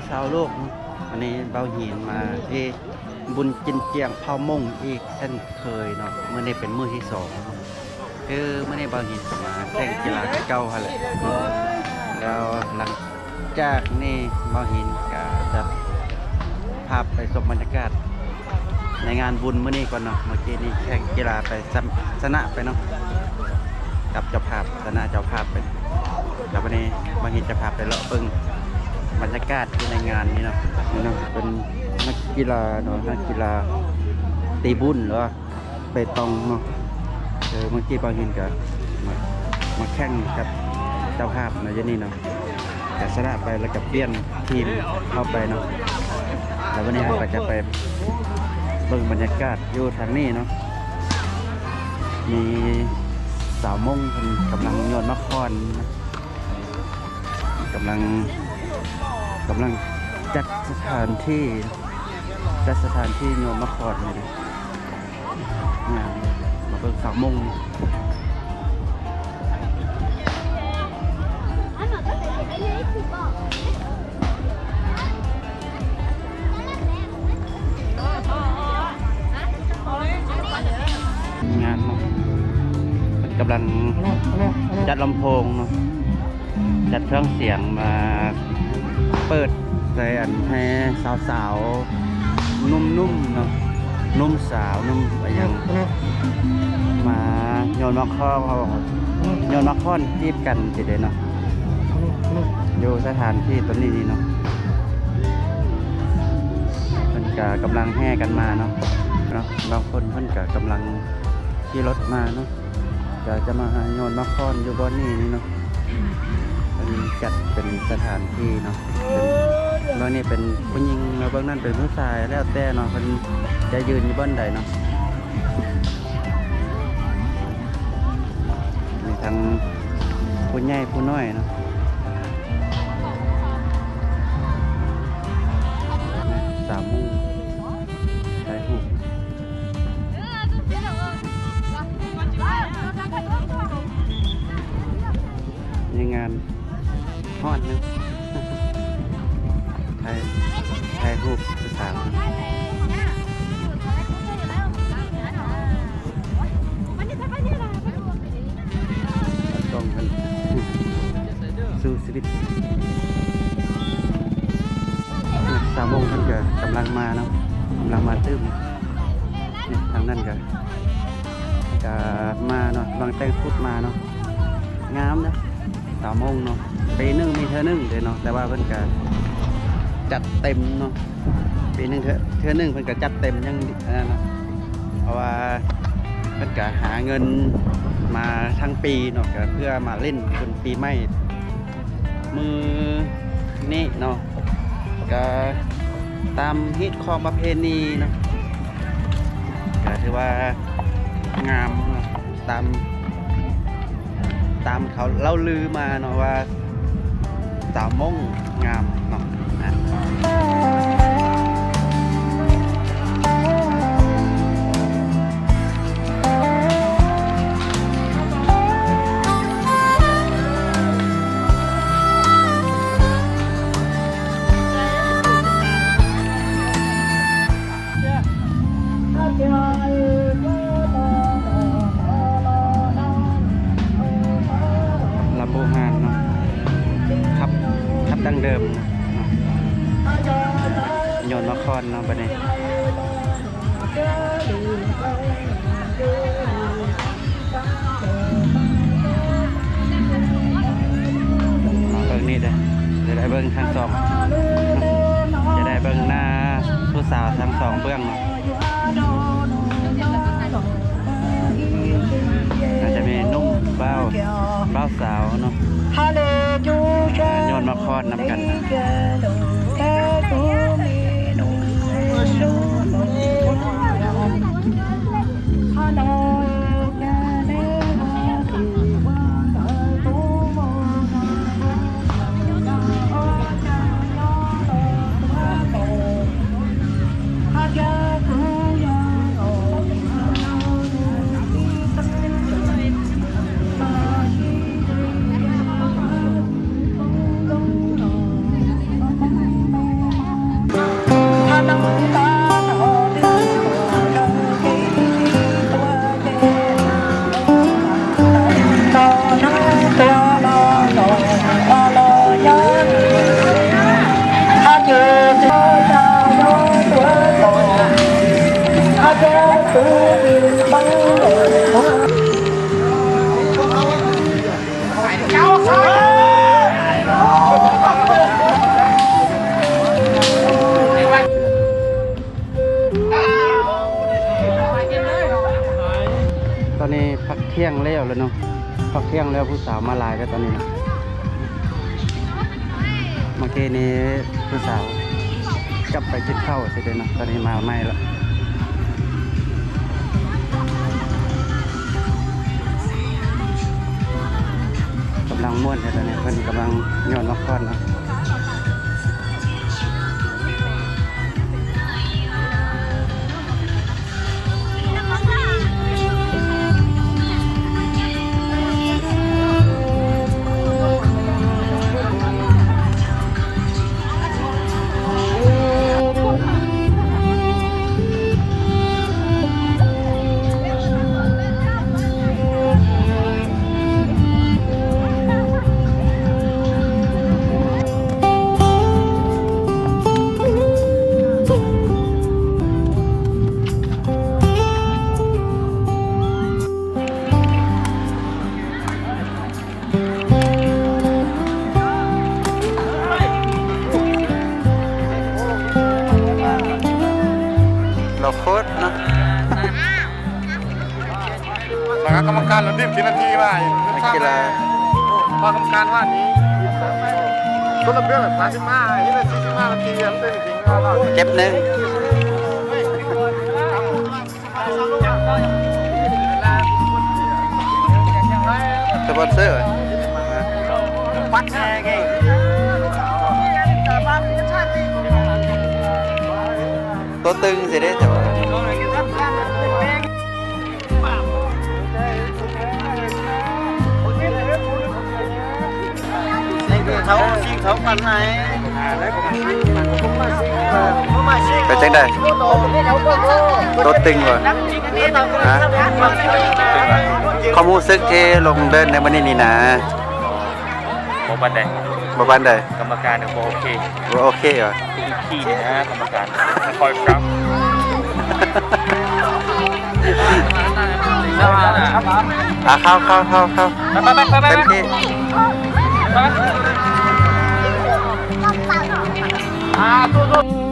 ຊາວໂລກເນາະ ວັນນີ້ບ່າວຫີນມາທີ່ບຸນກິນຈຽງເຜົ່າມົ້ງອີກເຊັ່ນເຄີຍເນາະ. ມື້ນີ້ເປັນມື້ທີສອງ ຄືມື້ນີ້ບ່າວຫີນກະມາແຂ່ງກິລາຄືເກົ່າຫັ້ນແຫຼະ. ແລ້ວຫຼັງຈາກນີ້ບ່າວຫີນກະຈະພາໄປຊົມບັນຍາກາດໃນງານບຸນມື້ນີ້ກ່ອນເນາະ. ເມື່ອກີ້ນີ້ແຂ່ງກິລາໄປ ຊະ ຊະນະໄປເນາະ ກັບເຈົ້າພາບ ຊະນະເຈົ້າພາບໄປ. ແລ້ວບັດນີ້ບ່າວຫີນຈະພາໄປເລາະເບິ່ງບັນຍາກາດຢູ່ໃນງານນີ້ເນາະ. ນີ້ເນາະ ເປັນນັກກິລາເນາະ ນັກກິລາຕີບຸນ ຫຼືວ່າ ເປຕອງເນາະ. ເອີ ເມື່ອກີ້ບ່າວຫີນກະມາ ມາແຂ່ງກັບເຈົ້າພາບເນາະ ຢູ່ນີ້ເນາະ ກະຊະນະໄປ ແລ້ວກະປ່ຽນທີມເຂົ້າໄປເນາະ. ແລ້ວວັນນີ້ເຮົາກະຈະໄປເບິ່ງບັນຍາກາດຢູ່ທາງນີ້ເນາະ. ມີສາວມົ້ງເພິ່ນກຳລັງໂຍນໝາກຄ້ອນ ກຳລັງ ກຳລັງຈັດສະຖານທີ່ ຈັດສະຖານທີ່ໂຍນໝາກຄ້ອນນີ້ເດ້. ງາມ ມາເບິ່ງສາວມົ້ງ. ງາມເນາະ ເພິ່ນກຳລັງຈັດລຳໂພງເນາະ ຈັດເຄື່ອງສຽງມາເປີດໃສ່ອັນແຫ່ສາວໆ ໜຸ່ມໆ ເນາະ ໜຸ່ມສາວ ໜຸ່ມອີ່ຫຍັງ ມາໂຍນໝາກຄ້ອນ ໂຍນໝາກຄ້ອນຈີບກັນຊີ້ເດ້ເນາະ. ຢູ່ສະຖານທີ່ໂຕນີ້ນີ້ເນາະ ເພິ່ນກະກຳລັງແຫ່ກັນມາເນາະ ເນາະ ບາງຄົນເພິ່ນກະກຳລັງຂີ່ລົດມາເນາະ ກະຈະມາໂຍນໝາກຄ້ອນຢູ່ບ່ອນນີ້ນີ້ເນາະ. ເພິ່ນຈັດເປັນສະຖານທີ່ເນາະ ເປັນ ເບື້ອງນີ້ເປັນຜູ້ຍິງ ແລ້ວເບື້ອງນັ້ນເປັນຜູ້ຊາຍ ແລ້ວແຕ່ເນາະ ເພິ່ນຈະຢືນຢູ່ບ່ອນໃດເນາະ. ມີທັງຜູ້ໃຫຍ່ຜູ້ນ້ອຍເນາະ. ສາວມຸ້ງຖ່າຍຮູບ ໃນງານ ຮ້ອນເນາະ ຖ່າຍ ຖ່າຍຮູບຜູ້ສາວ ຕ້ອງເພິ່ນ ສູ້ຊີວິດ. ສາວມົ້ງເພິ່ນກະກຳລັງມາເນາະ ກຳລັງມາຕື່ມ. ນີ້ ທາງນັ້ນກະ ກະມາເນາະ ກຳລັງແຕ່ງຊຸດມາເນາະ ງາມເນາະ ສາວມົ້ງເນາະ. ປີໜຶ່ງມີເທື່ອໜຶ່ງເດ້ເນາະ ແຕ່ວ່າເພິ່ນກະຈັດເຕັມເນາະ ປີໜຶ່ງເທື່ອ ເທື່ອໜຶ່ງເພິ່ນກະຈັດເຕັມຢ່າງ ອັນນັ້ນເນາະ ເພາະວ່າເພິ່ນກະຫາເງິນມາທັງປີເນາະ ກະເພື່ອມາຫຼິ້ນບຸນປີໃໝ່ ມື້ນີ້ເນາະ ກະຕາມຮີດຄອງປະເພນີເນາະ ກະຖືວ່າງາມເນາະ ຕາມ ຕາມເຂົາເລົ່າລືມາເນາະວ່າ ສາວມົ້ງງາມເນາະ. ລຳໂພງຫານເນາະ ຂັບ ຂັບດັ້ງເດີມ ໂຍນມາຄອນເນາະ ບັດນີ້ ມາເບິ່ງນີ້ເດີ ຈະໄດ້ເບິ່ງທັງສອງ ຈະໄດ້ເບິ່ງໜ້າຜູ້ສາວທັງສອງເບື້ອງເນາະ. ອາດຈະມີໜຸ່ມບ່າວ ບ່າວສາວເນາະ ຍ້ອນມາຄອນນຳກັນ. ມາ ຕອນນີ້ພັກທ່ຽງແລ້ວແລ້ວເນາະ ພັກທ່ຽງແລ້ວ ຜູ້ສາວມາຫຼາຍແລ້ວຕອນນີ້ນະ. ເມື່ອກີ້ນີ້ຜູ້ສາວກັບໄປກິນເຂົ້າຊິເດ້ເນາະ ຕອນນີ້ມາໃໝ່ລະ ກຳລັງມ່ວນເດ້ຕອນນີ້ ເພິ່ນກຳລັງຍ້ອນໝາກຄອນເນາະ. ລາວໂຄດເນາະ ແລ້ວກໍກຳມະການລະດິບທີ່ນາທີວ່າ ນັກກິລາ ວ່າກຳມະການວ່ານີ້ ຄົນລະເບື້ອງສາມສິບຫ້າ ເຮັດໄດ້ສີ່ສິບຫ້ານາທີ ມັນເປັນຈິງ ເຈັບໜຶ່ງ ສະປອນເຊີ ປັດແນ່ເກ ໂຕຕຶງຊິເດ້ ແຕ່ວ່າ ເປັນຈັ່ງໃດ? ໂຕຕຶງບໍ່? ຮະ? ຄວາມຮູ້ສຶກທີ່ລົງເດີ່ນໃນມື້ນີ້ນີ້ນະ? ບໍ່ປານໃດ. ບໍ່ປານໃດ? ກຳມະການບໍ່ໂອເຄ. ບໍ່ໂອເຄຫວາ? ຂີ້ນີ້ນະກຳມະການ ຄອຍກັບ. ອ່າ ເຂົ້າ ເຂົ້າ ເຂົ້າ ເຂົ້າ ໄປ ໄປ ໄປ ໄປ ເຕັມທີ່. ອ່າ ໂຕ ໂຕ.